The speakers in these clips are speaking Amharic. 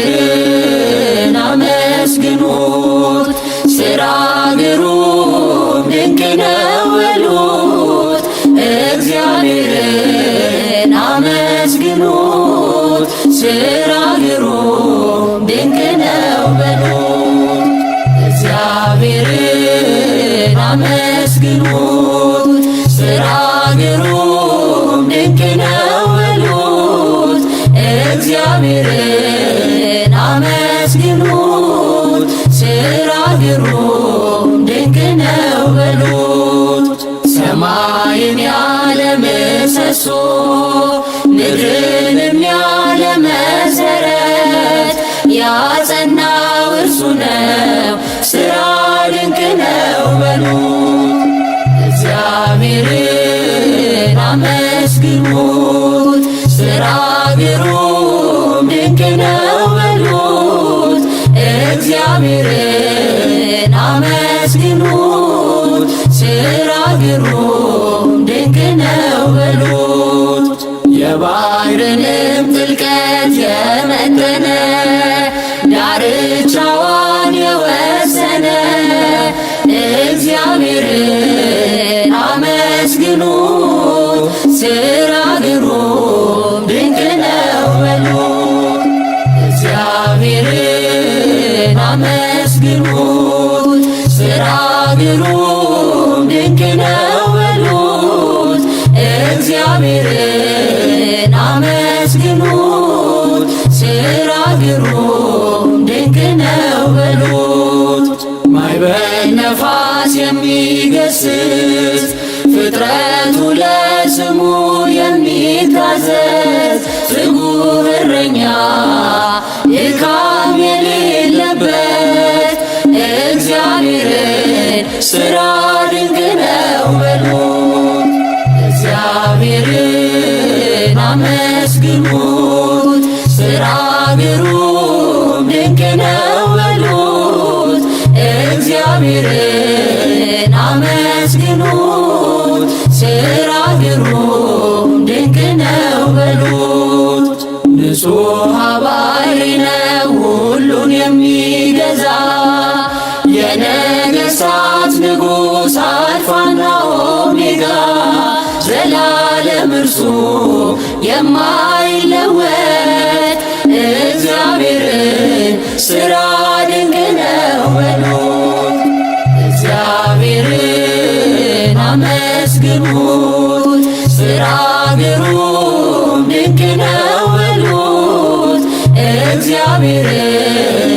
እግዚአብሔርን አመስግኑት፣ ሥራ ግሩም ድንቅ ነው በሉት። እግዚአብሔርን አመስግኑት፣ ሥራ ግሩም ድንቅ ነው በሉት። እግዚአብሔርን አመስግኑት፣ ሥራ ግሩም ድንቅ ነው በሉት። እግዚአብሔርን አመስግኑት፣ ሥራ ግሩም ድንቅ ነው በሉት። ሰማይን ያለ ምሰሶ ምድርንም ያለ መሰረት ያጸናው እርሱ ነው፣ ሥራ ድንቅ ነው በሉት። እግዚአብሔርን አመስግኑት፣ ሥራ ግሩም ድንቅ ነው በሉት። እግዚአብሔርን አመስግኑት፣ ሥራ ግሩም ድንቅ ነው በሉት። የባሕርንም ጥልቀት የመጠነ ዳርቻዋን የወሰነ እግዚአብሔርን አመስግኑት፣ ሥራ ግሩም ድንቅ ነው በሉት። እግዚአብሔርን አመስግኑት፣ ሥራ ግሩም ድንቅ ነው በሉት። እግዚአብሔርን አመስግኑት፣ ሥራ ግሩም ድንቅ ነው በሉት። ማዕበል ነፋስ የሚገስጽ ፍጥረቱ ለስሙ የሚታዘዝ ትጉህ እረኛ ድካም የሌለበት እግዚአብሔርን ሥራ ድንቅ ነው በሉት። እግዚአብሔርን አመስግኑት፣ ሥራ ግሩም ድንቅ ነው በሉት። እግዚአብሔርን አመስግኑት፣ ሥራ ግሩም ድንቅ ነው በሉት። ንጹሕ ባሕሪ ነው ሁሉን የሚገዛ የነገሥታት ንጉሥ አልፋና ኦሜጋ ዘላለም እርሱ የማይለወጥ እግዚአብሔርን ሥራ ድንቅ ነው በሉት። እግዚአብሔርን አመስግኑት፣ ሥራ ግሩም ድንቅ ነው በሉት። እግዚአብሔርን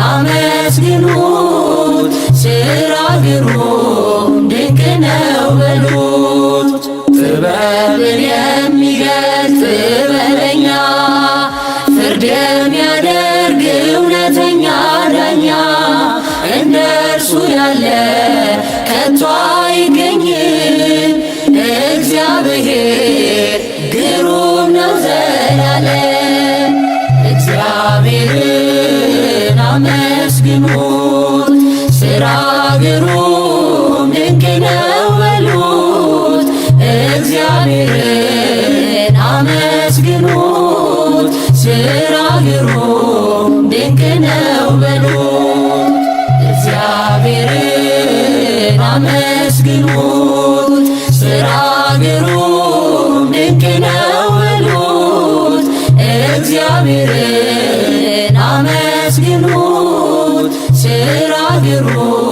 አመስግኑት፣ ሥራ ግሩም ድንቅ ነው በሉት። ጥበብን የሚገልጥ ጥበበኛ ፍርድ የሚያደርግ እውነተኛ ዳኛ እንደ እርሱ ያለ ከቶ አይገኝም። እግዚአብሔር ግሩም ነው ዘላለም። እግዚአብሔርን አመስግኑት፣ ሥራ ግሩም ድንቅ ነው በሉት። እግዚአብሔርን አመስግኑት፣ ሥራ ግሩም ድንቅ ነው በሉት። እግዚአብሔርን አመስግኑት፣ ሥራ ግሩም ድንቅ ነው በሉት። እግዚአብሔርን አመስግኑት፣ ሥራ ግሩም